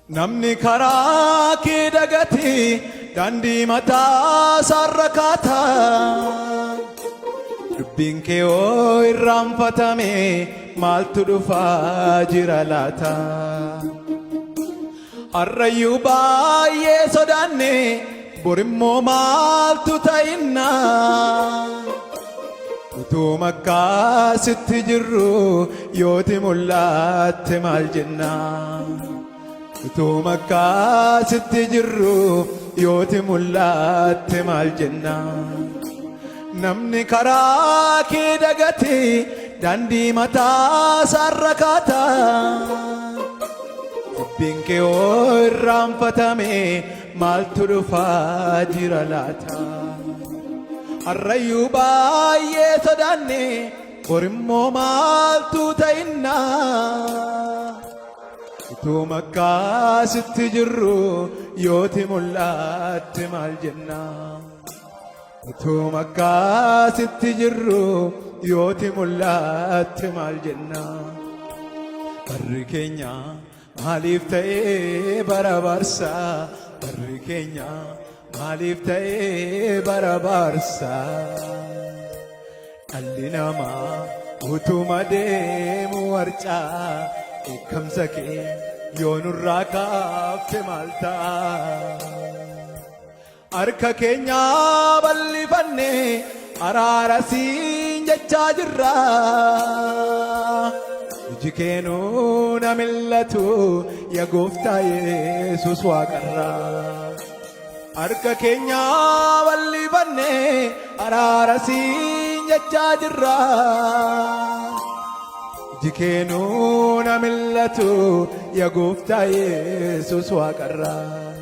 Namni karaa kee dagate daandii mataa isaarra kaata. Dubbiin kee hoo irraanfatame maaltu dhufaa jira laata? Har'ayyuu baay'ee sodaanne borimmoo maaltu ta'inna? Utuu makkaasitti jirru yooti mul'atte maal jenna? Utuu makkaasitti jirru yooti mul'atte maal jenna? Namni karaa kee dagate daandii mataa isaarra kaata. Dubbiin kee hoo irraanfatame maaltu dhufaa jira laata? Har'ayyuu baay'ee sodaanne borimmoo maaltu ta'inna? Utuu makkaasitti jirru yooti mul'atte maal jenna? Utuu makkaasitti jirru yooti mul'atte maal jenna? Barri keenya maaliif ta'ee bara baarsaa? Barri keenya maaliif ta'ee bara baarsaa? Dhalli namaa utuma deemu harcaa dheekkamsa kee yoo nurraa kaafte maal ta'a? Harka keenya bal'ifanne araara siin jechaa jirra. Iji kee nuu na mil'atu ya gooftaa Yesuus waaqarraa. Harka keenya bal'ifanne araara siin jechaa jirra. Iji kee nuu na mil'atu ya gooftaa Yesuus waaqarraa.